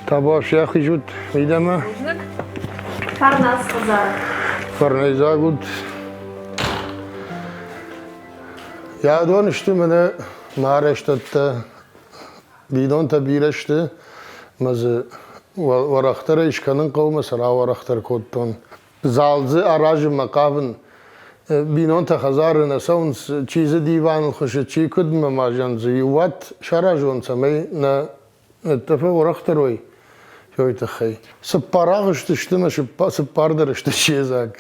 Табуафсиа хизут мидӕмӕ. Фарнас хӕдзар. Фӕрнӕйдзаг ут. Ядон сты мӕнӕ мӕ арӕзтӕдтӕ. Бинонтӕ бирӕ сты, мӕ дзы уӕрӕхдӕрӕй скӕнын хъӕуы мӕ сӕ рауӕрӕхдӕр кодтон. Зал дзы аразынмӕ хъавын. Бинонтӕ хӕдзары нӕ цӕуынц, чи дзы диваныл хуыссы, чи куыд мӕ ма зӕн дзы иу уат саразон, цӕмӕй нӕ ӕддӕфӕ уӕрӕхдӕр уой, уый тыххӕй. Цыппар агъуысты сты мӕ цыппар дӕр сты се дзаг.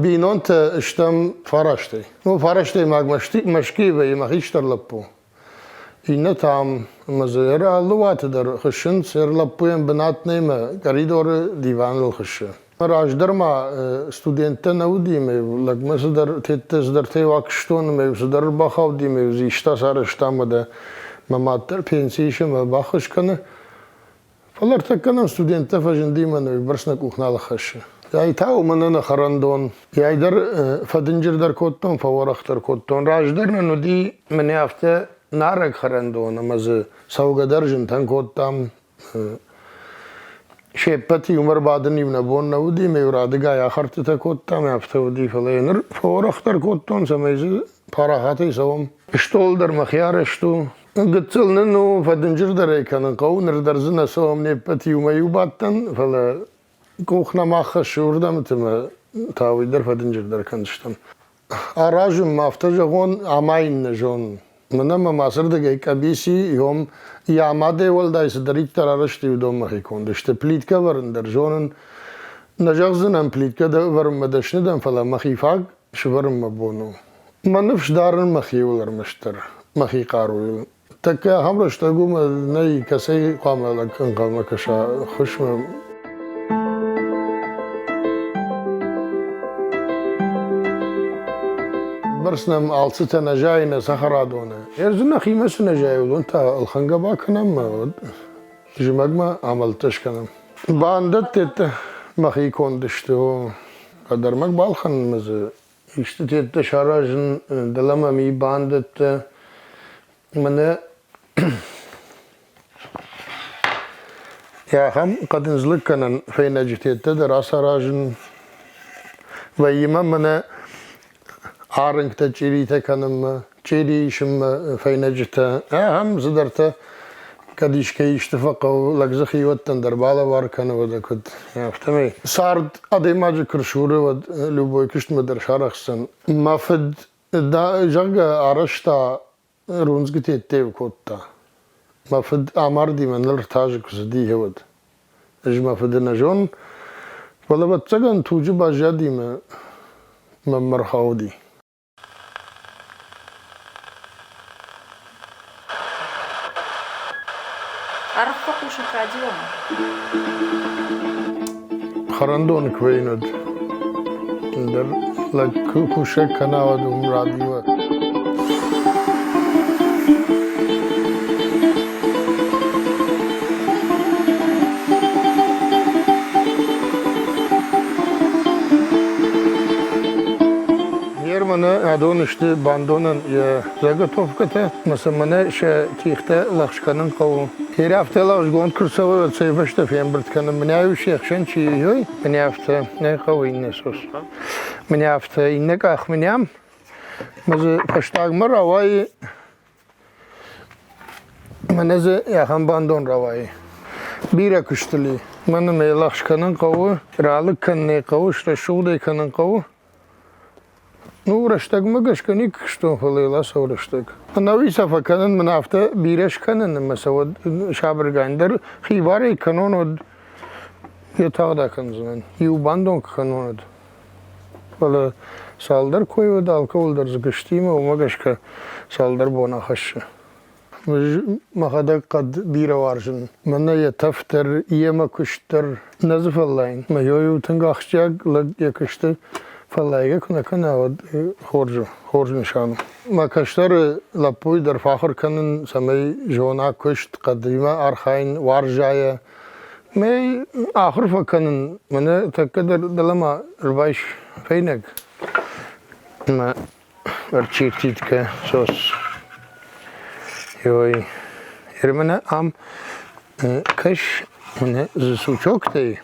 Бинонтӕ стӕм фарастӕй. Ну, фарастӕймаг Мӕскуыйы вӕййы мӕ хистӕр лӕппу. Иннӕтӕ ам ӕмӕ дзы алы уаты дӕр хуыссынц, ӕрлӕппуйӕн бынат нӕй мӕ коридоры диваныл хуыссы. Раздӕр ма студенттӕ нӕ уыди ӕмӕ лӕгмӕ цыдӕр тедтӕ цыдӕртӕ уагстон ӕмӕ цыдӕр ӕрбахауди ӕмӕ дзы исты ацарӕзта ӕмӕ дӕ мӕ мад дӕр пенси исы ӕмӕ баххуыс кӕны. Фӕлӕ ӕртӕккӕ нӕм студенттӕ фӕзынди ӕмӕ нӕ уыйбӕрц нӕ къух нал ӕххӕссы. Ай та уымӕн ӕнӕ хӕрӕндон. Ай дӕр фӕдынджырдӕр кодтон, фӕуӕрӕхдӕр кодтон. Раздӕр нын уыди мӕнӕ афтӕ нарӕг хӕрӕндон ӕмӕ дзы цӕугӕ дӕр зынтӕн кодтам. Се ппӕт иумӕ ӕрбадын-иу нӕ бон нӕ уыди, ӕмӕ-иу радыгай ахӕрдтытӕ кодтам, афтӕ уыди. Фӕлӕ йӕ ныр фӕуӕрӕхдӕр кодтон, цӕмӕй дзы парахатӕй цӕуӕм. Стъол дӕр мӕхи арӕзт у. Гыццыл нын у, фӕдынджырдӕр ӕй кӕнын хъӕуы, ныр дӕр дзы нӕ цӕуӕм не ппӕт иумӕ иу бадтӕн, фӕлӕ къух нӕма хӕссы уырдӕмты мӕ та уый дӕр фӕдынджырдӕр кӕндзыстӕм. Аразын ма афтӕ зӕгъон, амайын нӕ зонын. Мӕнӕ мӕм ацырдыгӕй къӕбици, йом йӕ амадӕй уӕлдай цыдӕриддӕр арӕзт уыдон мӕхи конд сты. Плиткӕ ӕвӕрын дӕр зонын. Нӕ зӕгъдзынӕн плиткӕ ӕвӕрынмӕ дӕсны дӕн, фӕлӕ мӕхи фаг сывӕрын мӕ бон у. Мӕ ныфс дарын мӕхиуыл ӕрмӕстдӕр, мӕхи хъаруйыл. Тӕккӕ ахӕм рӕстӕг у, нӕй, кӕцӕй хъуамӕ лӕг ӕнхъӕлмӕ кӕса ххуысмӕ. Бӕрц нӕм алцытӕ нӕ зайы нӕ цӕхӕрадоны. Ӕрдзы нӕхимӕ цы нӕ зайы, уыдон та ӕлхӕнгӕ бакӕнӕм ӕмӕ уӕд зымӕгмӕ амӕлттӕ скӕнӕм. Бандӕттӕ мӕхи конд сты, о. Хъӕдӕрмӕг балхӕнынмӕ дзы исты тедтӕ саразын, дӕлӕмӕ ми бандӕттӕ, мӕнӕ ахӕм хъӕдындзлыг кӕнӕн фӕйнӕджы тедтӕ дӕр ацаразын. Вӕййы мӕм мӕнӕ арынгтӕ чъиритӕ кӕнынмӕ, чъири исынмӕ фӕйнӕджытӕ, ахӕм цыдӕртӕ кӕд искӕй исты фӕхъӕуы, лӕг дзы хиуӕттӕн дӕр балӕвар кӕны, уӕдӕ куыд, афтӕмӕй. Цард адӕймаджы куы рсуры, уӕд любой куыстмӕ дӕр сарӕхсдзӕн. Мӕ фыд, зӕгъгӕ, арӕзта Рундзгуытӕ ӕдде кодта. Мӕ фыд амарди, мӕныл ӕртӕ азы куы цыди, уӕд. Ӕз мӕ фыды нӕ зонын, фӕлӕ, ӕвӕццӕгӕн, туджы баззади мӕ мӕм ӕрхауди. Арӕх фӕхъусут радиомӕ? Хӕрӕндоны куы вӕййын, уӕд ӕндӕр лӕг куы кусӕг кӕна, уӕд уым радио. Германы адон сты бандонӕн йӕ заготовкӕтӕ, ӕмӕ сӕ мӕнӕ сӕ тигътӕ лӕгъз кӕнын хъӕуы. Хери афтӕ лӕгъзгонд куы рцӕуы, уӕд сӕ фӕстӕ фембырд кӕнын. Мӕнӕ-иу се хсӕн чи ой, мӕнӕ афтӕ нӕ хъӕуы иннӕ сос. Мӕнӕ афтӕ иннӕ къах мӕнӕ ам, мӕ дзы фӕстагмӕ рауайы Мӕнӕ дзы ахӕм бандон рауайы. Бирӕ куыстыл и. Мӕн ӕмӕ йӕ лӕгъз кӕнын хъӕуы, ралыг кӕнын ӕй хъӕуы, срӕсугъд ӕй кӕнын хъӕуы. Ну, рӕстӕгмӕ гӕсгӕ никуы куыстон, фӕлӕ йыл ацӕуы рӕстӕг. Ӕнӕуи сӕ фӕкӕнын мын афтӕ бирӕ скӕнын ӕмӕ сӕ уӕд сабыргай ӕндӕр хибарӕй кӕнон, уӕд йӕ тагъд акӕндзынӕн. Иу бандон куы кӕнон, уӕд. Фӕлӕ цалдӕр кой уыд алкӕуыл дӕр дзы куыстимӕ, уымӕ гӕсгӕ цалдӕр бон ахӕссы. Мӕхӕдӕг хъӕд бирӕ уарзын. Мӕнӕ йӕ тӕф дӕр, йемӕ куыст дӕр нӕ дзы фӕллайын. Мӕ иу тынг ахсджиаг лӕг йӕ куысты. Фӕллайгӕ куы нӕ кӕна, уӕд хорз у, хорз нысан у. Мӕ кӕстӕры лӕппуйы дӕр фӕахуыр кӕнын, цӕмӕй зона куыст, хъӕдимӕ архайын, уарза йӕ. Мӕ ахуыр фӕкӕнын, мӕнӕ тӕккӕ дӕр дӕлӕмӕ ӕрбайс фӕйнӕг. Мӕ ӕрчиртиткӕ сос. Ой, мӕнӕ ам кӕс, мӕнӕ дзы сучоктӕй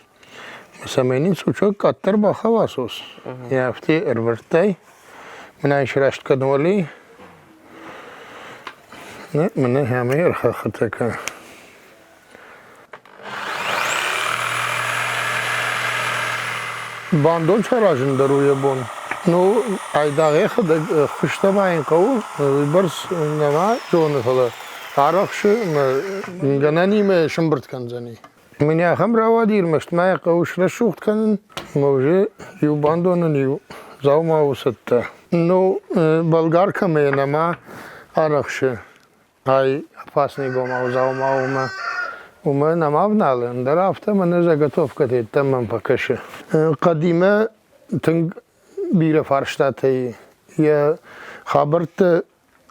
Цӕмӕй нин сучок къаддӕр бахауа сос. Афтӕ ӕрвӕрдтай. Мӕнӕ сраст кӕн уӕле. Мӕнӕ ӕмӕ ӕрхӕххытӕ кӕн. Бандон саразын дӕр у йӕ бон. Ну, айдагъ йӕхӕдӕг ӕххуыстӕ ма йын хъӕуы, уыйбӕрц нӕма зоны, фӕлӕ арӕхсы ӕмӕ гӕнӕнимӕ сӕмбырд кӕндзӕни. Мӕнӕ ахӕм рауади, ӕрмӕст ма йӕ хъӕуы срӕсугъд кӕнын ӕмӕ уже иу бандонӕн иу дзаума у цӕттӕ. Ну, болгаркӕмӕ нӕма арӕхсы ай опасныйгомау дзаума уымӕ. Уымӕ нӕма вналы, ӕндӕр афтӕ мӕнӕ заготовкӕтӕ йеддӕмӕ фӕкӕсы. Хъӕдимӕ тынг бирӕ фарстатӕ и. Йӕ хабӕрттӕ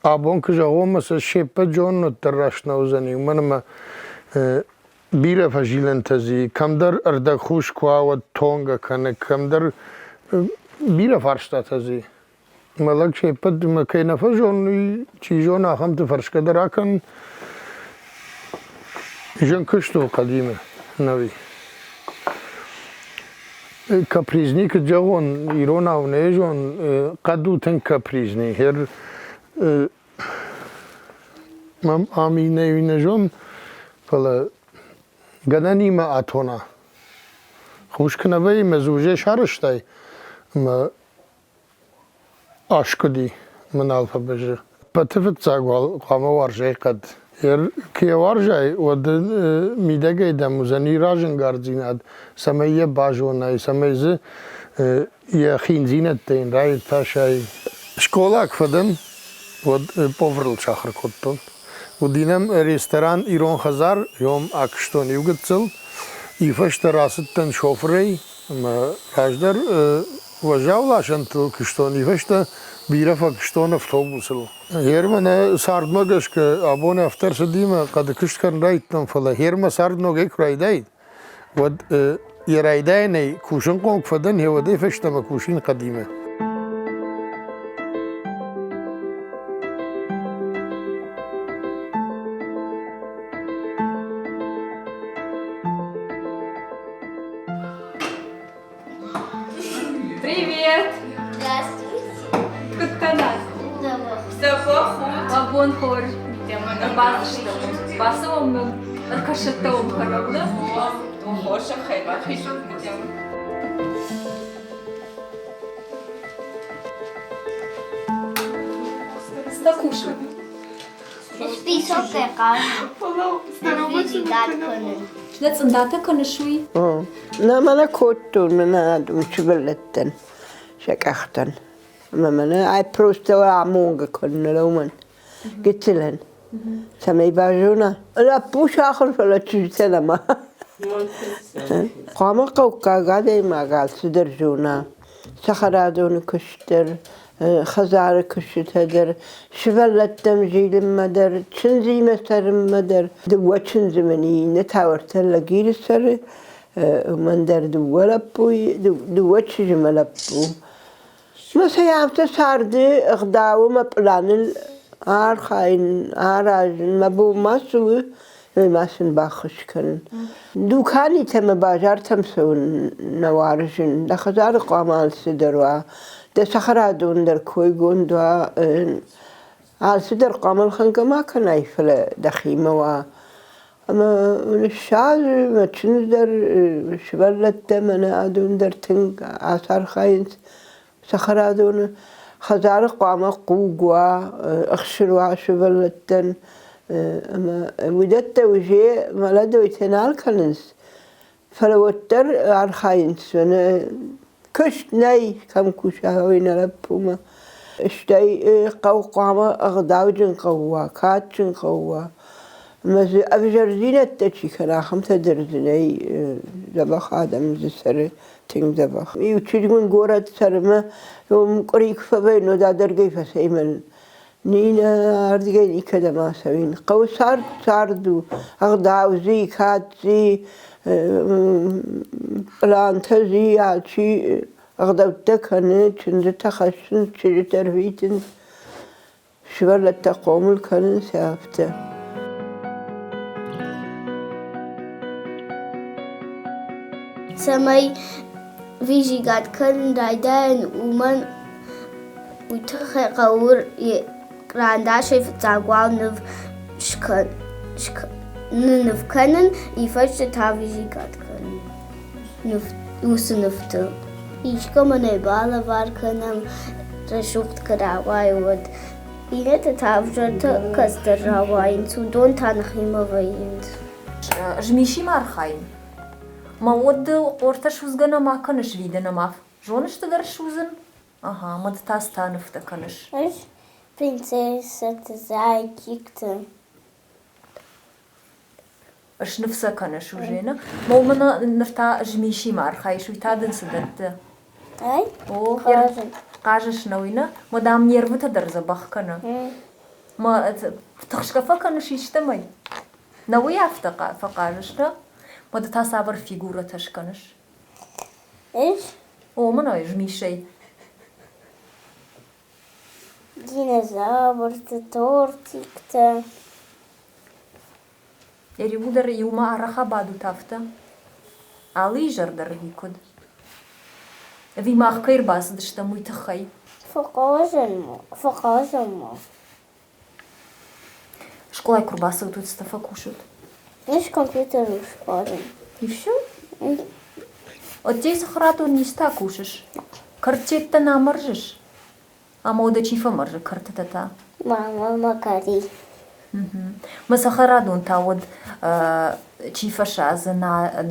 абон куы зӕгъон, мӕ сӕ се ппӕт зонын, уӕддӕр раст нӕ уыдзӕни, уымӕн ӕмӕ бирӕ фӕзилӕнтӕ дзы и. Кӕмдӕр ӕрдӕгхус куы уа, уӕд тонгӕ кӕны, кӕмдӕр бирӕ фарстатӕ дзы и. Мӕ лӕг се ппӕт мӕ кӕй нӕ фӕзоны, уый чи зоны, ахӕмты фӕрсгӕ дӕр акӕн. Зын куыст у хъӕдимӕ, нӕуи. Капризный куыд зӕгъон, иронау нӕ зон, хъӕд у тынг капризный. Хер мӕм ам иннӕ нӕ зон, фӕлӕ гӕнӕнимӕ атона. Хус куы нӕ вӕййы мӕ дзы уже сарӕзтай, ӕмӕ аскъуыди мын алфӕбызы. Ӕппӕты фыццаг уал хъуамӕ уарзай хъӕд. Куы йӕ уарзай, уӕд мидӕгӕй дӕм уыдзӕни разӕнгарддзинад, цӕмӕй йӕ базонай, цӕмӕй дзы йӕ хиндзинӕдтӕ йын раиртасай. Скъола куы фӕдӕн, уӕд поварыл сахуыр кодтон. Уыди нӕм ресторан «Ирон хӕдзар», уым акуыстон иу гыццыл. И фӕстӕ рацыдтӕн шофырӕй ӕмӕ раздӕр уӕззау ласӕнтыл куыстон, и фӕстӕ бирӕ фӕкуыстон автобусыл. Гъер мӕнӕ цардмӕ гӕсгӕ абон афтӕ ӕрцыди мӕ хъӕды куыст кӕнын райдыдтон, фӕлӕ гъер мӕ цард ногӕй куы райдаид, уӕд йӕ райдайӕнӕй кусынхъом куы фӕдӕн, гъе уӕдӕй фӕстӕмӕ кусин хъӕдимӕ. Привет! Здравствуйте. Куыд кӕнат? Абон хорз. Бацыдыстӕм. Бацӕуӕм нын ӕркӕсӕттӕ хӕрӕг. Хорзӕхӕй бахизут мидӕм. Стакушай. Список Нӕ цъындатӕ кӕныс уый? Нӕ мӕнӕ кодтон мӕнӕ адӕм сывӕллӕттӕн сӕ къӕхтӕн. Ӕмӕ мӕнӕ ай просто амонгӕ кӕнын уымӕн гыццылӕн, цӕмӕй базона. Лӕппу сахуыр, фӕлӕ чызджытӕ нӕма. Хъуамӕ хъӕуккаг адӕймаг алцыдӕр зона. Цӕхӕрадоны куыст дӕр, хӕдзары куыстытӕ дӕр, сывӕллӕттӕм зилынмӕ дӕр, чындзимӕ цӕрынмӕ дӕр. Дыууӕ чындзы мын иннӕ тауӕртӕ лӕгиры цӕры, уымӕн дӕр дыууӕ лӕппуйы, дыууӕ чызджы мӕ лӕппу. Мӕ сӕ афтӕ царды ӕгъдауы мӕ пъланыл архайын, аразын, мӕ бон ма цы у, уый ма сын баххуыс кӕнын. Дуканитӕ ӕмӕ базартӕм цӕуын нӕ уарзын. Дӕ хӕдзары хъуамӕ алцыдӕр уа, дӕ цӕхӕрадон дӕр койгонд уа, алцыдӕр хъуамӕ ӕлхӕнгӕ ма кӕнай, фӕлӕ дӕхимӕ уа. Ӕмӕ ныссадзы мӕ чындз дӕр, сывӕллӕттӕ мӕнӕ адон дӕр тынг ацархайынц цӕхӕрадоны. Хӕдзары хъуамӕ хъуг уа, ӕхсыр уа сывӕллӕттӕн. Ӕмӕ уыдӕттӕ уже молодойтӕ нал кӕнынц, фӕлӕ уӕддӕр архайынц. Куыст нӕй, кӕм куса, уый нӕ лӕппумӕ. Стӕй хъӕу хъуамӕ ӕгъдауджын хъӕу уа, кадджын хъӕу уа. Ӕмӕ дзы ӕвзӕрдзинӕдтӕ чи кӕны, ахӕмтӕ дӕр дзы нӕй. Дзӕбӕх адӕм дзы цӕры, тынг дзӕбӕх. Иу чызг мын горӕт цӕры мӕ уым къуыри куы фӕвӕййын, уӕд адӕргӕй фӕцӕймӕн. Нинӕ ардыгӕй никӕдӕм ацӕуин. Хъӕуы цард цард у, ӕгъдау дзы и, кад дзы и, пълантӕ дзы и, алчи ӕгъдӕуттӕ кӕны, чындзытӕ хӕссынц, чызджытӕ ӕрвитынц. Сывӕллӕттӕ хъомыл кӕнынц афтӕ. Цӕмӕй визигад кӕнын райдайын, уымӕн уый тыххӕй хъӕуы кърандасӕй фыццаг уал ныв ныв кӕнын, и фӕстӕ та визигад кӕнын уыцы нывты. Искӕмӕн ӕй балӕвар кӕнӕм, рӕсугъд куы рауайы, уӕд. Иннӕтӕ та ӕвзӕртӕ кӕцдӕр рауайынц, уыдон та нӕхимӕ вӕййынц. Змисимӕ архайын. Мӕ уд къортӕ судзгӕ нӕма кӕныс ви дӕ нӕма зоныс ды дӕр судзын? Ага, мӕ ды та цы нывтӕ кӕныс? Ӕз принцессӕты, зайчикты. Сныв сӕ кӕныс уже, нӕ? Мӕ уымӕн ныр та змисимӕ архайыс, уый та дын цы дӕтты? Ай? О, Хъазын. Хъазыс нӕ уый, нӕ? Мӕ дам нервытӕ дӕр дзӕбӕх кӕны. Мӕ тыхсгӕ фӕкӕныс истӕмӕй? Нӕ уый афтӕ фӕхъазыс, нӕ? Мӕ ды та цавӕр фигурӕтӕ скӕныс? Ӕз? О, мӕнӕ змисӕй. Динозаврты, тортиктӕ. Иууылдӕр иумӕ арӕх абадут афтӕ? Алы изӕр дӕр ӕви куыд? Ӕви мах кӕй ӕрбацыдыстӕм, уый тыххӕй? Фӕхъазӕм ма. Скъолайы куы рбацӕут, уӕд цытӕ фӕкусут? Ӕз компьютерыл сбадын. И все? Ӕддейы цӕхӕрадон низтӕ кусыс? Кӕрдтеттӕ нӕ мӕрзыс? Ӕмӕ уӕдӕ чи фӕмӕрзы кӕртытӕ та? Мама мӕ кӕри. Мӕ цӕхӕрадон та уӕд чи фӕсадзы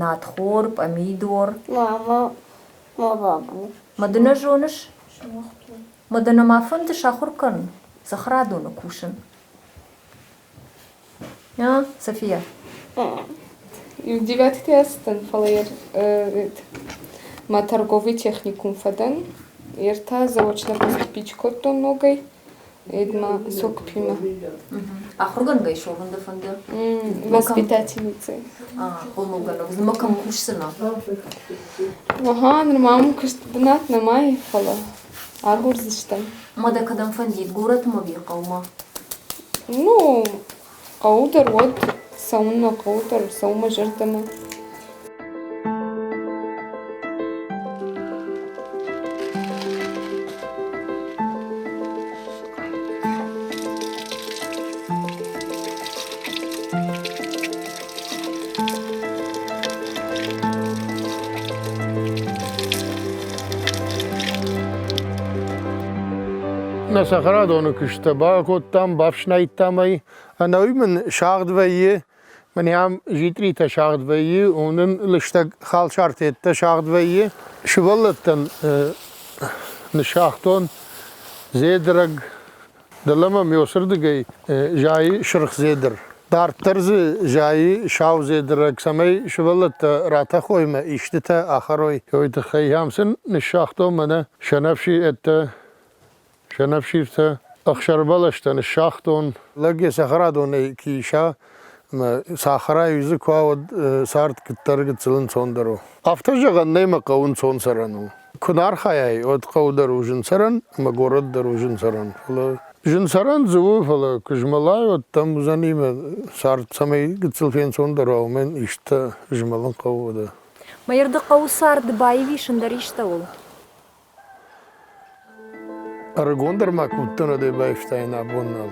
надхор, пъамидор? Мама, мӕ бабу. Мӕ ды нӕ зоныс? Мӕ дӕ нӕма фӕнды сахуыр кӕн цӕхӕрадоны кусын? А, София? Девятый ацыдтӕн, фӕлӕ мӕ торговый техникум фӕдӕн. Ер та заочно поступить кодтон ногӕй. Эдма сокпимӕ. Ахуыргӕнгӕй суӕвын дӕ фӕнды? Воспитательницӕй. Хъомылгӕнӕг. Нырма кӕм кусдзынӕ? Ага, нырма мын куыст бынат нӕма и, фӕлӕ агурдзыстӕм. Ӕмӕ дӕ кӕдӕм фӕндид, горӕтмӕ ӕви хъӕумӕ? Ну, хъӕуы дӕр уӕд цӕуын нӕ хъӕуы дӕр, цӕуы мӕ зӕрдӕмӕ. Нӕ цӕхӕрадоны куысттӕ бакодтам, бафснайдтам ӕй. Ӕнӕуи мын сагъд вӕййы, мӕнӕ ам джитъритӕ сагъд вӕййы, уым нын лыстӕг халсартеттӕ сагъд вӕййы. Сывӕллӕттӕн ныссагътон дзедырӕг, Дӕлӕмӕ Мёсырдыгӕй зайы сырх дзедыр. Дарддӕр дзы зайы сау дзедырӕг, цӕмӕй сывӕллӕттӕ ратӕхой мӕ истытӕ ахӕрой. Уый тыххӕй ам сын ныссагътон мӕнӕ сӕнӕфсиртӕ, сӕнӕфсиртӕ, ӕхсӕрбӕлӕстӕ ныссагътон. Лӕг йӕ цӕхӕрадонӕй куы иса ӕмӕ сахарӕй дзы куы уа, уӕд цард куыддӕр гыццыл ӕнцондӕр у. Афтӕ зӕгъӕн нӕй, мӕ хъӕуы ӕнцон цӕрӕн у. Куы нӕ архайай, уӕд хъӕу дӕр у зын цӕрӕн ӕмӕ горӕт дӕр у зын цӕрӕн. Фӕлӕ зын цӕрӕн дзы у, фӕлӕ куы змӕлай, уӕд дӕм уыдзӕни мӕ цард цӕмӕй гыццыл фенцондӕр уа, уымӕн исты змӕлын хъӕуы уӕдӕ. Мӕ хъӕуы цард баивис ӕндӕр истӕуыл? Ӕрыгондӕр ма куы уыдтӕн, уӕд ӕй баивтаин абон нал.